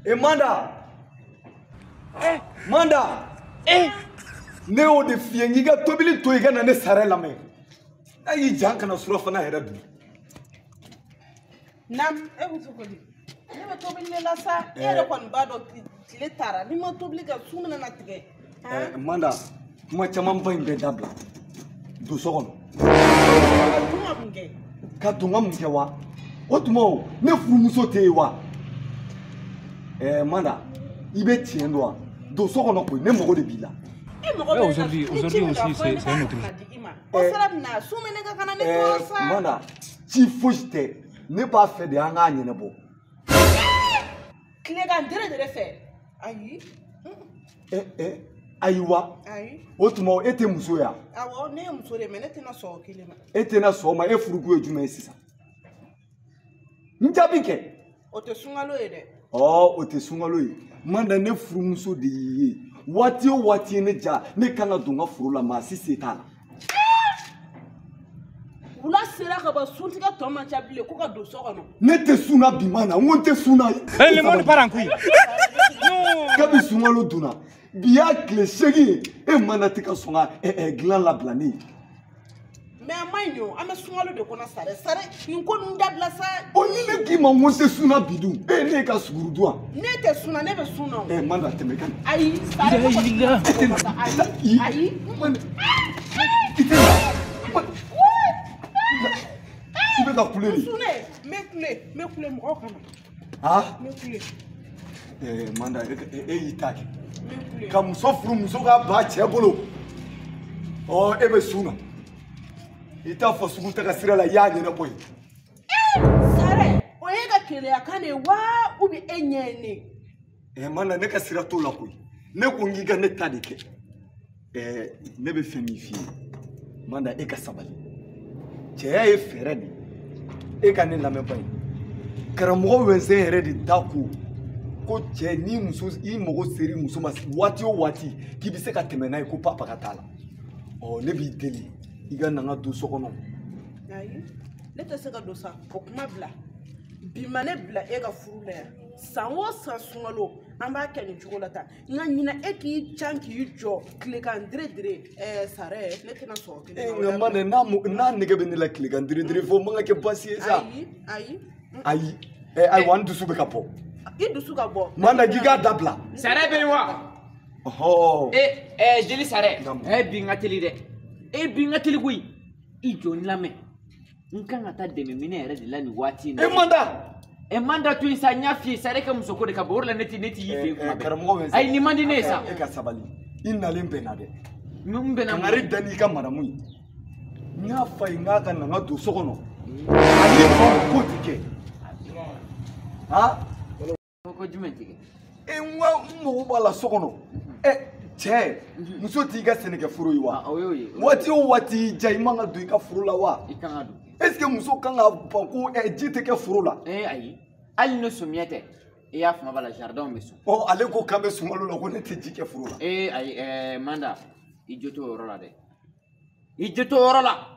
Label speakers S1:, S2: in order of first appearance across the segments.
S1: E Manda. Manda. Ne y'o de f'i ye n k'i ka tobili to i ka na ne sara lamɛn. N'a y'i ja kana surafana yɛrɛ dun.
S2: Nam e bɛ cogo di? Ne bɛ tobili de la sa. E yɛrɛ kɔni b'a dɔn tile taara n'i ma tobili kɛ su mana na tigɛ.
S1: Manda, kuma camanba in bɛɛ dabila. Don so kɔnɔ.
S2: Ka dun ka mun kɛ?
S1: Ka don ka mun kɛ wa? O tuma o, ne furumuso tɛ yen wa? Manda, i bɛ tiɲɛ dɔn wa? Don so kɔnɔ koyi, ne mago de b'i la.
S3: Aujourd'hui aussi, c'est un autre.
S1: Manda, ci fosi tɛ, ne b'a fɛ de an k'a ɲɛnabɔ.
S2: Tilegan dere dere fɛ. Ayi.
S1: Ayiwa. O tuma e tɛ muso ye wa?
S2: Awɔ, ne ye muso de ye, mais ne tɛna sɔn o kelen ma.
S1: E tɛna sɔn o ma, e furuko ye jumɛn ye sisan? N jaabi kɛ.
S2: O tɛ sunkalo ye dɛ.
S1: O tɛ sunkalo ye. Manda, ne furumuso de y'i ye. Waati o waati ye ne ja, ne kan ka don n ka foro la, maa si se t'a la.
S2: Wula sera ka ban, suntigɛ tɔ man ca bilen, ko ka don so kɔnɔ.
S1: Ne tɛ sun na bi ma na, n ko n tɛ sun na.
S3: Le monde part en couille.
S1: Kabi sunkalo donna, bi y'a tile 8 ye, e Manda tɛ ka sɔn ka dilan labila ne ye.
S2: Mais a man ɲi o, an bɛ sunkalo de kɔnɔ sa dɛ, sa dɛ, nin ko ninnu dabila sa.
S1: O ni ne k'i ma n ko n tɛ sun na bi dun, e ne ka suguru dun wa?
S2: Ne tɛ sun na, ne bɛ sun na o.
S1: Manda tɛmɛ ka na.
S2: Ayi, sa dɛ, ayi, ayi.
S1: I tɛ na. I bɛ ka kule de.
S2: N sunnen, n bɛ kule, n bɛ kule mɔgɔw kama.
S1: Han?
S2: N bɛ kule.
S1: Manda, e y'i ta kɛ. Ka muso furu, muso ka ba cɛ bolo. E bɛ sun na. I t'a fɔ sugu taga sira la, i y'a ɲɛnabɔ yen.
S2: Sare, o ye ka keleya kan de ye wa ou bien e ɲɛ ye ne ye?
S1: Manda, ne ka sira t'o la koyi. Ne ko n k'i ka ne ta de kɛ. Ne bɛ fɛn min f'i ye, Manda, e ka sabali. Cɛya ye fɛɛrɛ de ye. E ka ne lamɛn ba ye. Karamɔgɔ Wɛnsɛn yɛrɛ de da ko ko cɛ ni muso i mago ser'i muso ma waati o waati k'i bɛ se ka tɛmɛ n'a ye ko papa ka t'a la. Ne b'i deli. I ka na n ka don so kɔnɔ.
S2: Ayi, ne tɛ se ka don sa, o kuma bila. Bi ma ne bila e ka furu la yan. San o san sunkalo, an b'a kɛ nin cogo la tan. Nka ɲinɛ e k'i can k'i jɔ tilegan dere dere. Sare, ne tɛna sɔn o kelen ma.
S1: Nka Manda, n'a nege bɛ ne la tilegan dere dere fo, o man ka kɛ baasi ye sa.
S2: Ayi, ayi.
S1: Ayi, ayiwa n dusu bɛ ka bɔ.
S2: I dusu ka bɔ.
S1: Manda, k'i k'a dabila.
S4: Sare bɛ yen wa?
S1: Ɔhɔ.
S4: Jeli Sare, bi n ka teli dɛ. E bi n ka teli koyi. I jɔ n lamɛn. N kan ka taa dɛmɛ minɛ yɛrɛ de la nin waati in na.
S1: E Manda!
S4: Manda to yen sa, n y'a f'i ye sa, e ka musoko de ka bon, o de la ne ti y'i fɛ yen kuma bɛɛ.
S1: Karamɔgɔ Wɛnsɛn.
S4: Ayi, nin man di ne ye sa.
S1: E ka sabali. I nalen bɛnna dɛ.
S4: N bɛnna mun?
S1: Kangari da n'i ka madamu ye. N y'a f'a ye n k'a ka na n ka don so kɔnɔ. Ale fa ko tɛ kɛ. Han?
S4: Ko jumɛn tɛ kɛ?
S1: N mago b'a la so kɔnɔ. Cɛ, muso t'i ka sɛnɛkɛforo ye wa?
S4: O y'o ye.
S1: Waati o waati y'i diya, i man ka don i ka foro la wa?
S4: I kan ka don.
S1: Est-ce que muso kan ka ban ko ji tɛ kɛ foro la?
S4: Ayi, hali ni samiyɛ tɛ, i y'a faamu b'a la, jardin bɛ sɔn.
S1: Ale ko k'an bɛ sunkalo la, ko ne tɛ ji kɛ foro la.
S4: Ayi, Manda, i jo t'o yɔrɔ la dɛ. I jo t'o yɔrɔ la.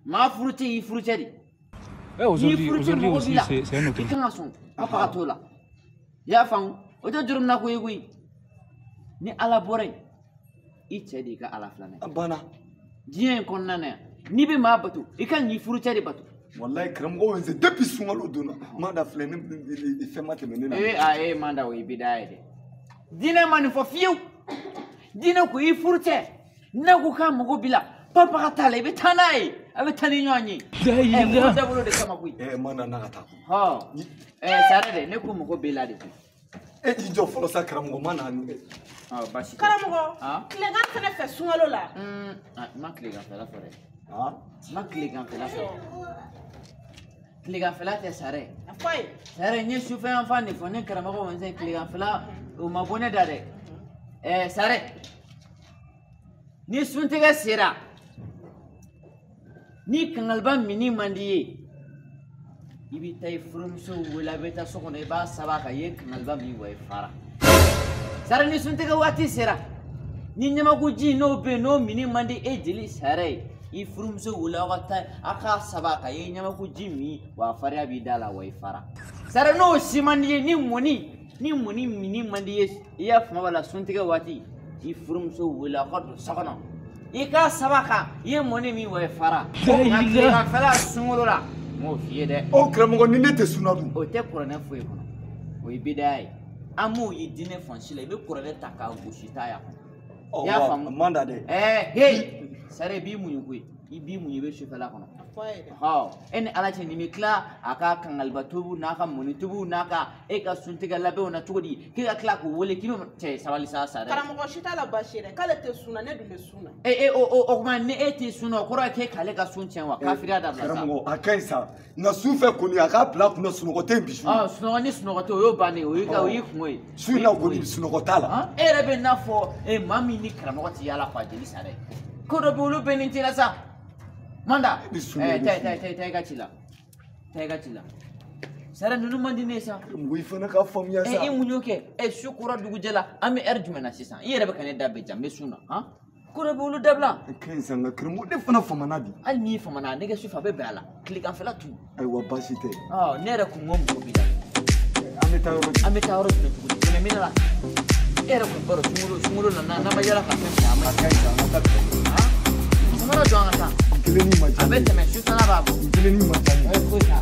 S4: Maa furu cɛ y'i furu cɛ de.
S3: Aujourd'hui aussi, c'est un autre.
S4: I kan ka sɔn, aw ka t'o la. I y'a faamu, o tɛ jurumina ko ye koyi. Ni Ala bɔra yen, i cɛ de y'i ka Ala filanan ye.
S1: A banna.
S4: Diɲɛ in kɔnɔna na yan, n'i bɛ maa bato, i kan k'i furu cɛ de bato.
S1: Walayi karamɔgɔ Wɛnsɛn, depuis sunkalo donna, Manda filɛ, ne fɛn ma tɛmɛ ne na.
S4: Manda, o ye bidaya ye dɛ. Diinɛ ma nin fɔ fiyewu. Diinɛ ko i furu cɛ, n'a ko k'a mago b'i la, papa ka t'a la, i bɛ taa n'a ye, a bɛ taa ni ɲɔgɔn ye. Furu dabolo de kama koyi.
S1: Manda, n'a ka taa.
S4: Hɔn. Sare dɛ, ne ko mago b'e la de koyi.
S1: E y'i jɔ fɔlɔ sa karamɔgɔ, ma na.
S4: Baasi tɛ.
S2: Karamɔgɔ, tilegan fɛnɛ fɛ sunkalo la.
S4: N ma tileganfɛla fɔ dɛ. N ma tileganfɛla fɔ. Tileganfɛla tɛ Sare.
S2: A fɔ a ye.
S4: Sare, n ye sufɛ yanfan de fɔ, ne karamɔgɔ Wɛnsɛn, tileganfɛla o ma bɔ ne da dɛ. Sare, ni suntigɛ sera, ni kangaliba minni man di ye, i bɛ taa i furumuso wele, a bɛ taa so kɔnɔ, i b'a saba ka ye kangaliba min wa i fara. Sare, ni suntigɛ waati sera, ni ɲamakuji n'o bɛ yen, n'o minni man di e jeli Sare ye, i furumuso wele aw ka taa a k'a saba ka ye ɲamakuji min wa a fariya b'i da la wa i fara. Sare, n'o si man di ye, ni mɔni Ni mɔni minni man di ye, i y'a faamu b'a la suntigɛ waati, i furumuso wele a ka don so kɔnɔ. I ka saba kan, i ye mɔni min wa i fara. Nka tileganfɛla sunkalo la, n m'o f'i ye dɛ.
S1: Ɔ karamɔgɔ, ni ne tɛ sunna dun?
S4: O tɛ kuranɛ foyi kɔnɔ. O ye bidaya ye. An m'o ye diinɛ fan si la, i bɛ kuranɛ ta k'a gosi ta ya kɔnɔ. I y'a faamu?
S1: A man da dɛ.
S4: Hey, sare b'i muɲu koyi. I b'i muɲu, i bɛ sufɛla kɔnɔ. Ɔ e ni Ala cɛ, nin bɛ tila a ka kangaliba tobiw n'a ka mɔni tobiw n'a ka e ka suntigɛ labɛnw na cogo di, k'e ka tila k'o wele k'i bɛ cɛ sabali sa sa dɛ.
S2: Karamɔgɔ si t'a la baasi ye dɛ, k'ale tɛ sun na, ne dun bɛ sun na.
S4: O tuma ni e tɛ sun na, o kɔrɔ ye k'e k'ale ka sun tiɲɛ wa? Kafiriya dabila sa.
S1: Karamɔgɔ, a ka ɲi sa, nka su fɛ kɔni a k'a bila a kunna sunɔgɔ tɛ yen bi su.
S4: Ɔ sunɔgɔ ni sunɔgɔ tɛ, o y'o bannen, o y'i ka o y'i kungo ye.
S1: Su in na kɔni sunɔgɔ t'a la.
S4: E yɛrɛ bɛ n'a fɔ maa min ni karamɔgɔ tɛ yaala k'a jeli sa dɛ. Ko dɔ bɛ olu bɛɛ ni tɛ la sa. Manda, taa i ka ci la. Taa i ka ci la. Sara ninnu man di ne ye sa.
S1: Karamɔgɔ, i fana ka faamuya sa.
S4: I mun y'o kɛ? Su kora dugujɛ la, an bɛ ɛri jumɛn na sisan? I yɛrɛ bɛ ka ne da bɛɛ ja, n bɛ sun na. Han? Ko dɔ bɛ olu dabila.
S1: Ka ɲi sa, nka karamɔgɔ, ne fana famana bi.
S4: Hali n'i famana, ne kɛ su fɛ a bɛ bɛn a la. Tileganfɛla tun.
S1: Ayiwa, baasi tɛ.
S4: Ɔ ne yɛrɛ kun ko mɔgɔ b'i la.
S1: An bɛ taa yɔrɔ jumɛn?
S4: An bɛ taa yɔrɔ jumɛn tuguni? Jɛnɛ minɛ la. E yɛrɛ kun b'a dɔn sunkalo nana, n'an ma yala ka fɛn minɛ, a ma.
S1: A ka ɲi sa, an ka taa.
S4: Samara don an ka taa.
S1: Kelenni ma diya
S4: A
S1: ne
S4: bɛ
S1: ye.
S4: tɛmɛ, sufɛla b'a bɔ.
S1: Kelenni ma diya ne ye.
S4: Foyi t'a la.